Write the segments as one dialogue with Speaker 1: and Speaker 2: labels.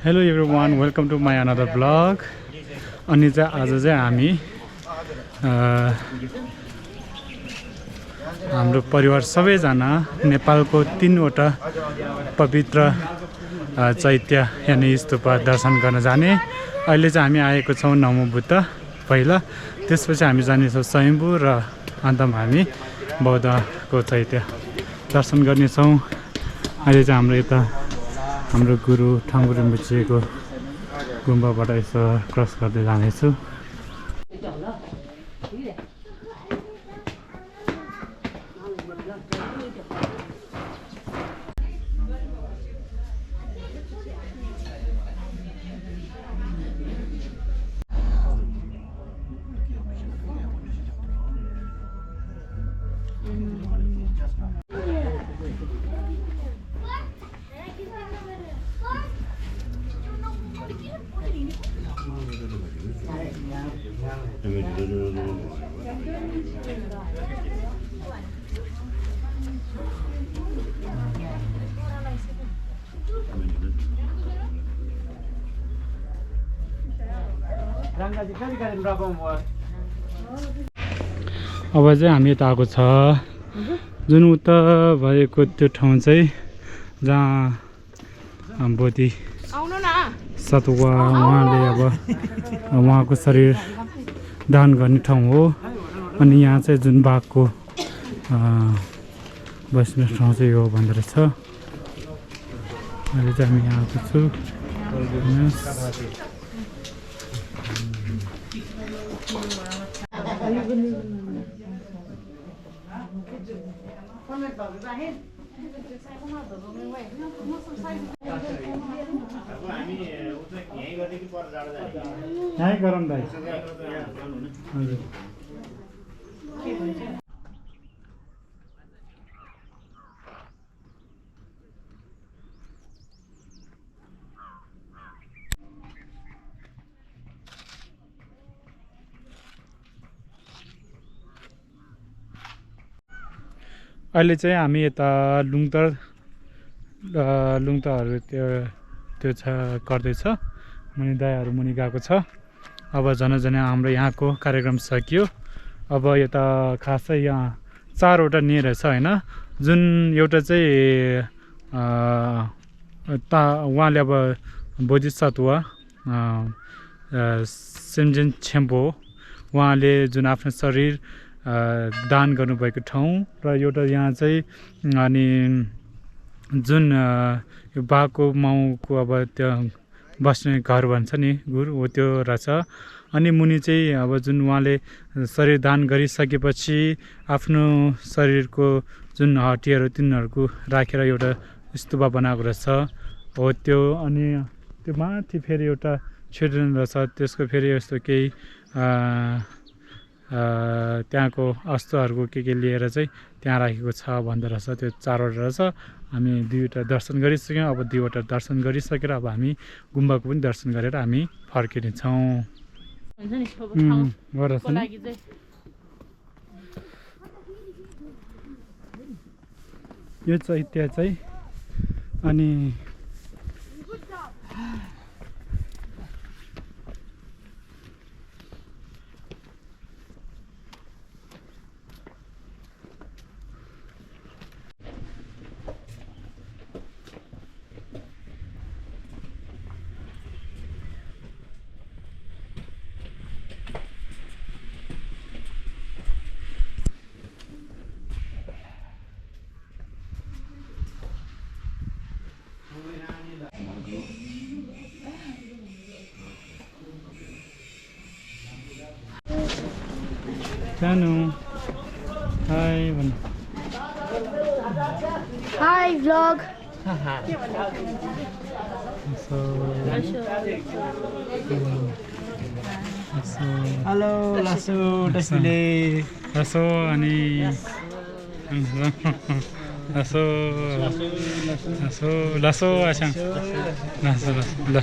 Speaker 1: Hello everyone, welcome to my another blog. अनि चाहिँ आज चाहिँ हामी हाम्रो परिवार सबैजना नेपालको 3वटा पवित्र चैत्य यानि स्तूप दर्शन गर्न जाने। अहिले चाहिँ हामी आएको छौँ नमोबुद्ध पहिला, त्यसपछि हामी जानेछौँ स्वयम्भू र अन्तमा हामी बौद्धको चैत्य दर्शन गर्नेछौँ। अहिले चाहिँ हाम्रो यता हाम्रो गुरु ठाकुर रिम्पोछेको गुम्बाबाट यसो क्रस गर्दै जानेछु। अब चाहिँ हामी यता आएको छ, जुन उता भएको त्यो ठाउँ चाहिँ जहाँ बोधी सतुवा उहाँले अब उहाँको शरीर दान गर्ने ठाउँ हो। अनि यहाँ चाहिँ जुन बाघको बस्ने ठाउँ चाहिँ यो भन्दो रहेछ। अहिले चाहिँ हामी यहाँ आएको छु। यहीँ गरौँ दाइ। हजुर अहिले चाहिँ हामी यता लुङतहरू त्यो छ गर्दैछ। मुनि दायाहरू मुनि गएको छ। अब जनाजना हाम्रो यहाँको कार्यक्रम सकियो। अब यता खासै यहाँ 4वटा ने रहेछ होइन। जुन एउटा चाहिँ उहाँले अब बोधिसत्व सेन्जेन छेम्पो उहाँले जुन आफ्नो शरीर दान गर्नुभएको ठाउँ र एउटा यहाँ चाहिँ अनि जुन यो बाघको माउको अब त्यो बस्ने घर भन्छ नि गुरु हो त्यो रहेछ। अनि मुनि चाहिँ अब जुन उहाँले शरीर दान गरिसकेपछि आफ्नो शरीरको जुन हड्डीहरू तिनीहरूको राखेर एउटा स्तूप बनाएको रहेछ हो त्यो। अनि त्यो माथि फेरि एउटा छिर्दैन रहेछ, त्यसको फेरि यस्तो केही त्यहाँको वस्तुहरूको के लिएर चाहिँ त्यहाँ राखेको छ भन्दो रहेछ। त्यो 4वटा रहेछ। हामी 2वटा दर्शन गरिसक्यौँ। अब 2वटा दर्शन गरिसकेर अब हामी गुम्बाको पनि दर्शन गरेर हामी फर्किनेछौँ। यो चैत्य चाहिँ अनि सानो हाई भन्नु।
Speaker 2: High vlog.
Speaker 3: हेलो लासु डसले
Speaker 1: लासो अनि लासो लासो लासो आछा लासो ल।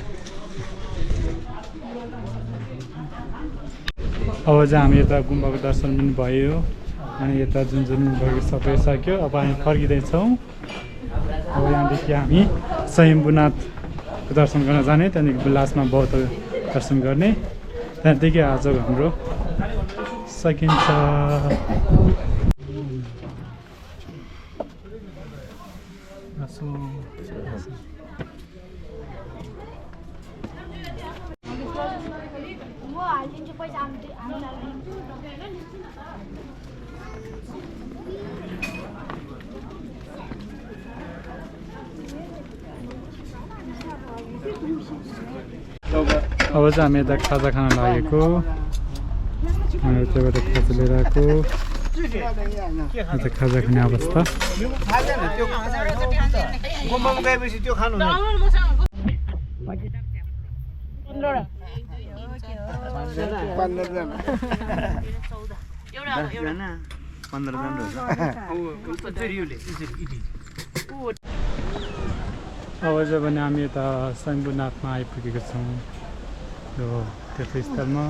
Speaker 1: अब चाहिँ हामी यता गुम्बाको दर्शन पनि भयो अनि यता जुन भयो सबै सक्यो। अब हामी फर्किँदैछौँ। अब यहाँदेखि हामी स्वयम्भूनाथ दर्शन गर्न जाने त्यहाँदेखि लास्टमा बौद्ध दर्शन गर्ने त्यहाँदेखि आजको हाम्रो सकिन्छ अब चाहिँ हामी यता खाजा खान लागेको त्यहाँबाट खाजा लिएर आएको खाजा खाने अवस्था अब चाहिँ भने हामी यता शम्भुनाथमा आइपुगेको छौँ यो तीर्थस्थलमा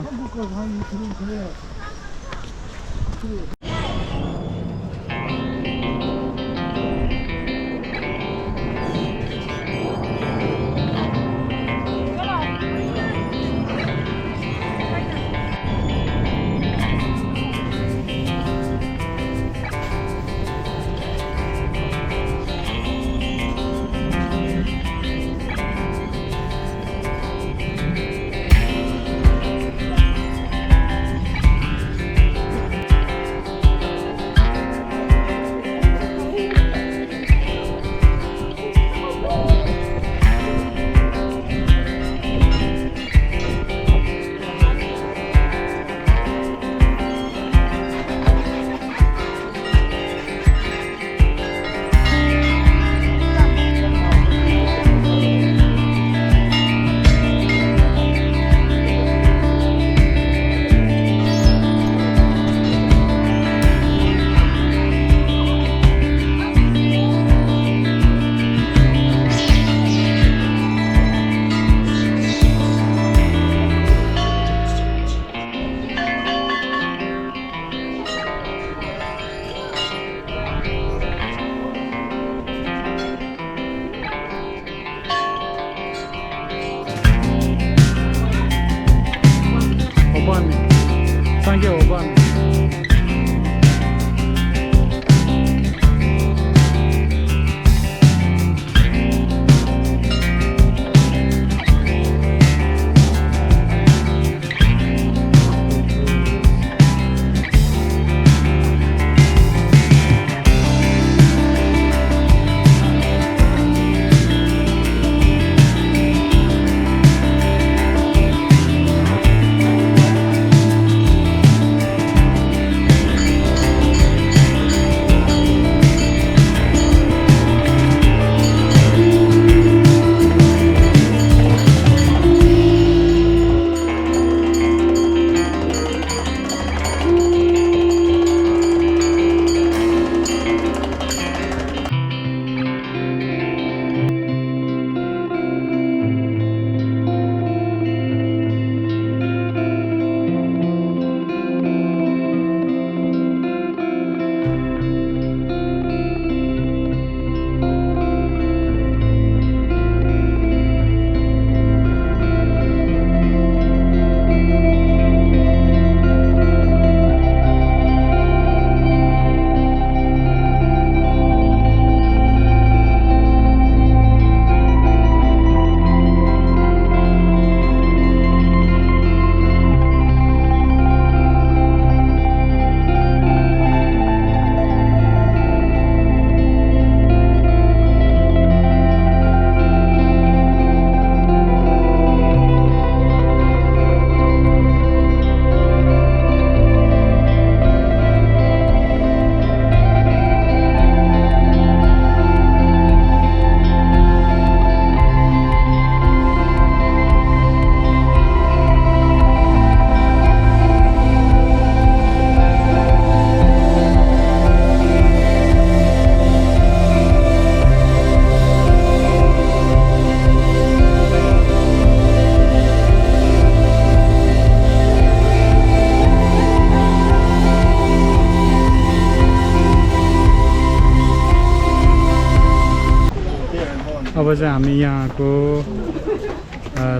Speaker 1: अब चाहिँ हामी यहाँको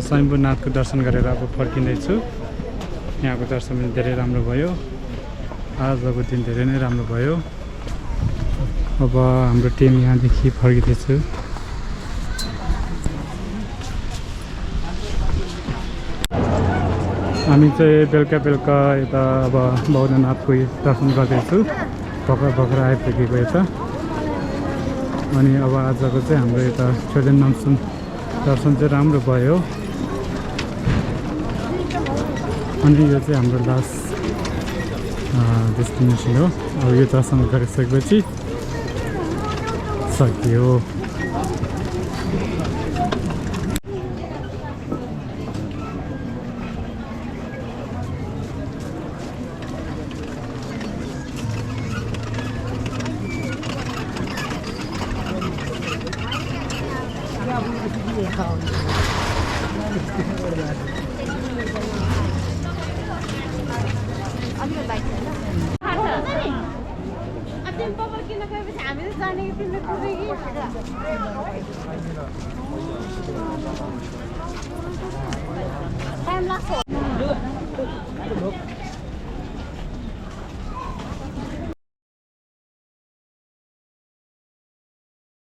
Speaker 1: स्वयम्भूनाथको दर्शन गरेर अब फर्किँदैछु। यहाँको दर्शन पनि धेरै राम्रो भयो। आजको दिन धेरै नै राम्रो भयो। अब हाम्रो टिम यहाँदेखि फर्किँदैछु। हामी चाहिँ बेलुका बेलुका यता अब बौद्धनाथको दर्शन गर्दैछु। भर्खर आइपुगेको यता। अनि अब आजको चाहिँ हाम्रो यता छोडेन नामसुन दर्शन चाहिँ राम्रो भयो। अनि यो चाहिँ हाम्रो लास्ट डेस्टिनेसन हो। अब यो दर्शन गरिसकेपछि सकियो।
Speaker 2: टाइम लाग्छ